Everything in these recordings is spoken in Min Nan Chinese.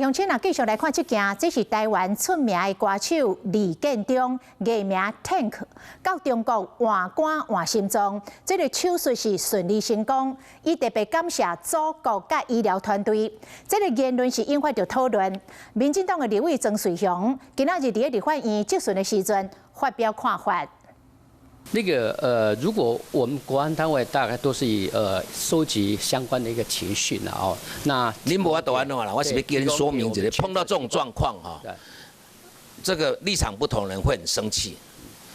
鄉親啊，繼續來看這件，這是台灣出名的歌手李建中，藝名 Tank，到中國換肝換心臟，這個手術是順利成功。伊特別感謝祖國佮醫療團隊。這個言論是引發著討論。民進黨的立委莊瑞雄今仔日佇咧立法院質詢的時陣發表看法。那個如果我們國安單位大概都是以收集相關的一個情訊啦哦，那恁無法度按怎啦，我是欲跟恁說明一下，碰到這種狀況哈，這個立場不同人會很生氣。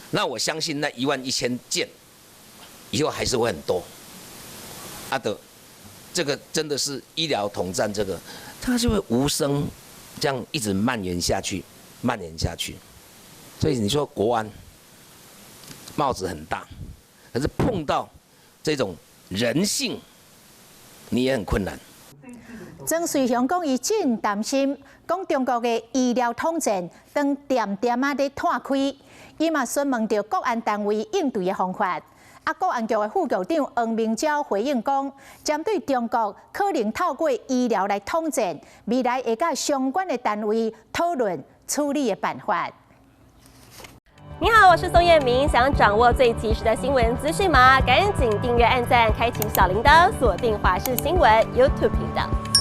那我相信那1萬1千件，以後還是會很多。啊的，這個真的是醫療統戰，這個它就會無聲這樣一直蔓延下去，蔓延下去。所以你說國安帽子很大，可是碰到這種人性，你也很困難。莊瑞雄講，伊真擔心，講中國的醫療統戰當恬恬仔咧湠開，伊嘛詢問著國安單位應對的方法。啊，國安局的副局長黃明昭回應講，針對中國可能透過醫療來統戰，未來會佮相關的單位討論處理的辦法。你好，我是宋燕明。想掌握最及時的新聞資訊嗎？趕緊訂閱、按讚、開啟小鈴鐺，鎖定華視新聞 YouTube 頻道。